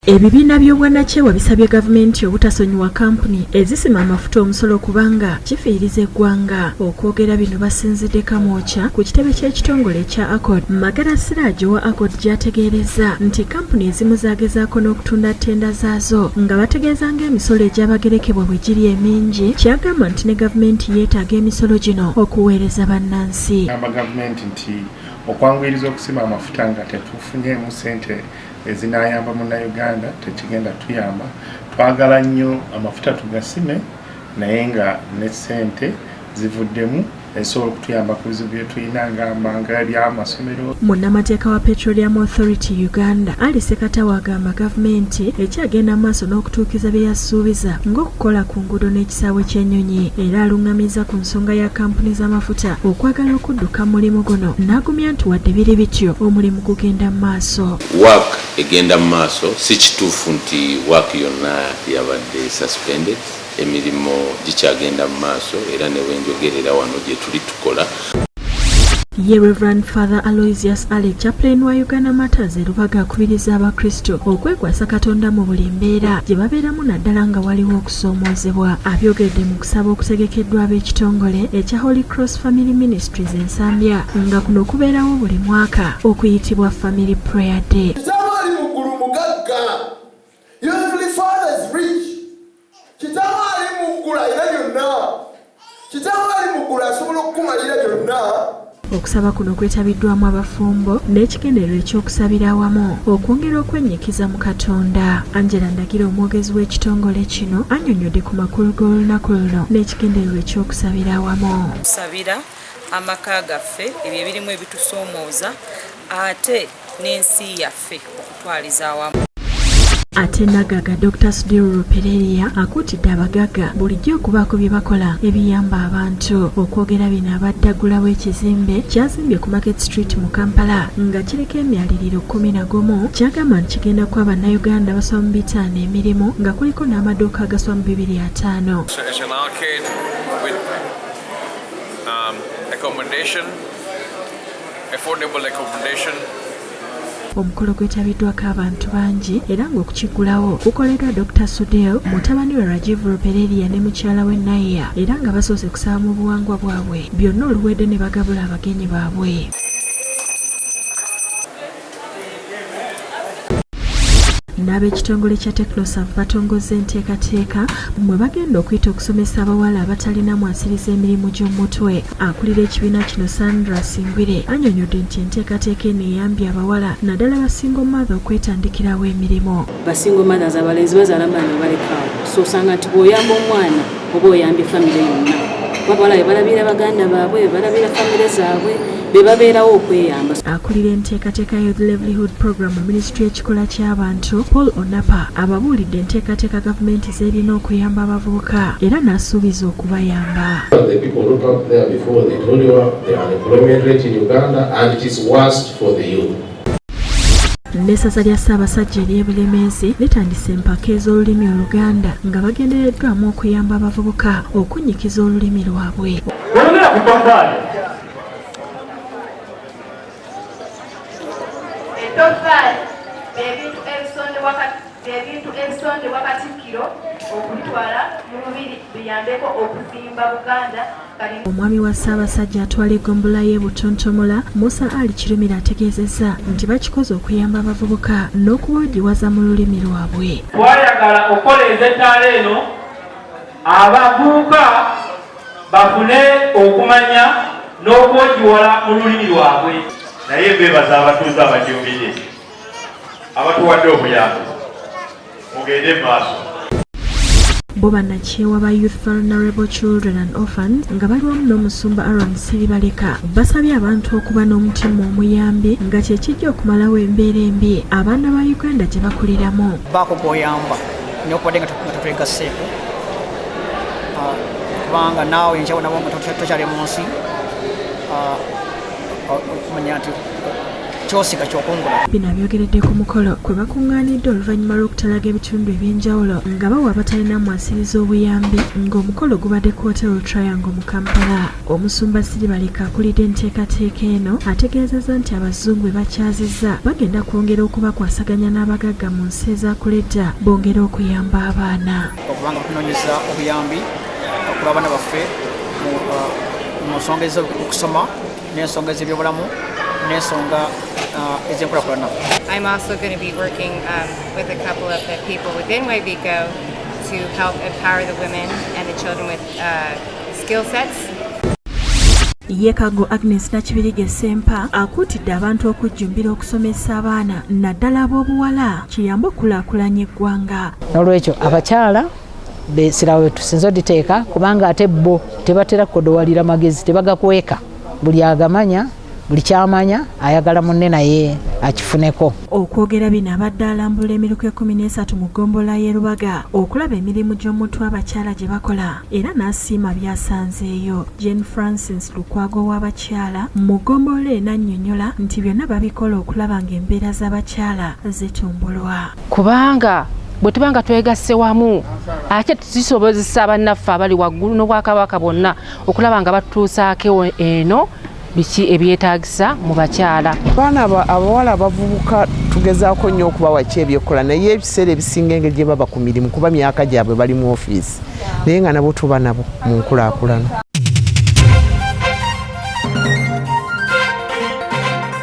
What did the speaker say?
Ebibiina by'obwannakyewa bisabye gavumenti obutasonyiwa kampuni ezisima amafuta omusolo kubanga kifiiriza eggwanga. Okwogera bino basinzidde Kamwokya ku kitebe ky'ekitongole ekya Accord. Magara Siraje owa Accord gy'ategeerezza nti kampuni ezimu zaagezaako n'okutunda ttenda zaazo nga bategeeza ng'emisolo egyabagerekebwa bwe giri emingi ky'agamba nti ne gavumenti yeetaaga emisolo gino okuweereza bannansi. Gamba gavumenti nti okwanguyiriza okusima amafuta nga tetufunyeemu ssente ezinayamba munnayuganda tekigenda tuyamba. Twagala nnyo amafuta tugasime naye nga ne ssente zivuddemu ezisobola okutuyamba ku bizibu bye tulina ngamba ebyamasomero. Munnamateeka wa Petroleum Authority Uganda, Ali Ssekatawa agamba gavumenti ekyagenda mu maaso n'okutuukiza bye yasuubiza ng'okukola ku nguudo n'ekisaawe ky'ennyonyi era alung'amizza ku nsonga ya kampuni z'amafuta okwagala okudduka mu mulimu guno n'agumya nti wadde biri bityo omulimu gugenda mu maaso. Work egenda mu maaso, si kituufu nti work yonna yabadde suspended, emirimu gikyagenda mu maaso era ne wenjogerera wano gye tuli tukola. Ye Rev. Father Aloysius Ale, Chaplain wa Uganda Martyrs e Lubaga akubiriza Abakristo okwekwasa Katonda mu buli mbeera gye babeeramu naddala nga waliwo okusoomoozebwa. Abyogeredde mu kusaba okutegekeddwa ab'ekitongole ekya Holy Cross Family Ministries e Nsambya nga kuno kubeerawo buli mwaka okuyitibwa Family Prayer Day. Kitaawo ali mu ggulu mugagga. Your heavenly father is rich. Kitaawo ali mu ggulu alina byonna. Kitaawo ali mu ggulu asobola okukumalira byonna. Okusaba kuno kwetabiddwamu abafumbo n'ekigendererwa eky'okusabira awamu okwongera okwenyikiza mu Katonda. Angela Ndagire omwogezi w'ekitongole kino annyonnyodde ku makulu g'olunaku luno n'ekigendererwa eky'okusabira awamu. Tusabira amaka gaffe, ebyo ebirimu ebitusoomooza ate n'ensi yaffe okutwaliza awamu. Ate naggaga Dokita Sudhir Rupereria akuutidde abagagga bulijjo okubaako bye bakola ebiyamba abantu. Okwogera bino abadde aggulawo ekizimbe kyazimbye ku Market Street mu Kampala nga kiriko emyaliriro 11 ky'agamba nti kigenda kuwa Bannayuganda abasoba mu 500 emirimu nga kuliko n'amaduuka agasoba mu 250. It's an arcade with accommodation, affordable accommodation. Omukolo gwetabiddwako abantu bangi era ng'okukiggulawo kukoleddwa Dokita Sudhir, mutabani we Rajiv Rupereria ne mukyala we Naya era nga basoose kusaba mu buwangwa bwabwe byonna oluwedde ne bagabula abagenyi baabwe. N'ab'ekitongole kya Technoserve batongozza enteekateeka mwe bagenda okuyita okusomesa abawala abatalina mwasiriza emirimu gy'omutwe. Akulira ekibiina kino Sandra Singwire annyonnyodde nti enteekateeka eno eyambye abawala naddala ba single mother okwetandikirawo emirimu. Ba single mothers abalenzi bazaala abaana ne balekaawo, so osanga nti bw'oyamba omwana oba oyambye famire yonna, kuba abawala be balabirira baganda baabwe, be balabirira famire zaabwe, be babeerawo okweyamba. Akulira enteekateeka ya Youth Livelihood Program mu minisitule y'ekikula ky'abantu Paul Onapa ababuulidde enteekateeka gavumenti z'erina okuyamba abavubuka era n'asuubiza okubayamba. The people who talked there before, they told you the unemployment rate in Uganda and it is worst for the youth. N'essaza lya Ssaabasajja ery'e Bulemeezi litandise empaka ez'olulimi Oluganda nga bagendereddwamu okuyamba abavubuka okunnyikiza olulimi lwabwe. Bw'oyogera ku ttoffaali. Ettoffaali bye bintu ebisondebwa Katikkiro okubitwala mu Lubiri biyambeko okuzimba Buganda. Omwami wa Ssaabasajja atwala eggombolola y'e Butontomola, Musa Ali Kirumira ategeezezza nti bakikoze okuyamba abavubuka n'okuboogiwaza mu lulimi lwabwe. Twayagala okukoleeza ettaala eno abavubuka bafune okumanya n'okwogiwala mu lulimi lwabwe. Naye mbeebaza abatuuze abajjumbidde abatuwadde obuyambi, mugende mu maaso. Bo bannakyewa ba Youth Vulnerable Children and Orphans nga bali wamu n'omusumba Aaron Siribaleka basabye abantu okuba n'omutima omuyambi nga kye kijja okumalawo embeera embi abaana ba Uganda gye bakuliramu. Baako gw'oyamba newakubadde nga tetwegasseeko, kubanga naawe enkya nabo nga tokyali mu nsi, okumanya nti Kyosiga kyokungula. Bino abyogeredde ku mukolo kwe bakuŋŋaanidde oluvannyuma lw'okutalaga ebitundu eby'enjawulo nga bawa abatalina mwasiriza obuyambi, ng'omukolo gubadde ku Hotel Triangle mu Kampala. Omusumba Siribaleka akulidde enteekateeka eno ategeezezza nti abazungu be bakyazizza bagenda kwongera okubakwasaganya n'abagagga mu nsi ezaakula edda bongere okuyamba abaana. Okubanga tunoonyeza obuyambi okulwa abaana baffe mu nsonga ez'okusoma n'ensonga ez'ebyobulamu n'ensonga ez'enkulaakulana. I'm also going to be working with a couple of the people within YVCO to help empower the women and the children with skill sets. Ye Kaggo Agnes Nakibirige Ssempa akuutidde abantu okujjumbira okusomesa abaana, naddala ab'obuwala, kiyambe okukulaakulanya eggwanga. N'olwekyo abakyala essira we tusinze oditeeka, kubanga ate bo tebatera kukodowalira magezi, tebagakweka. Buli agamanya, buli kyamanya ayagala munne naye akifuneko. Okwogera bino abadde alambula emiruka 13 mu ggombolola y'e Rubaga okulaba emirimu gy'omuntu abakyala gye bakola, era n'asiima by'asanzeeyo. Jane Francis Lukwago w'abakyala mu ggombolola eno annyonnyola nti byonna babikola okulaba ng'embeera z'abakyala zitumbulwa. Kubanga bwe tuba nga twegasse wamu, ate tukisobozesa bannaffe abali waggulu n'obwakabaka bwonna okulaba nga batutuusaako eno biki ebyetaagisa mu bakyala. Abaana abawala abavubuka tugezaako nnyo okubawa ki ebyokukola, naye ebiseera ebisinga engeri gye baba ku mirimu, kuba myaka gyabwe bali mu ofiisi, naye nga nabo tuba nabo mu nkulaakulana.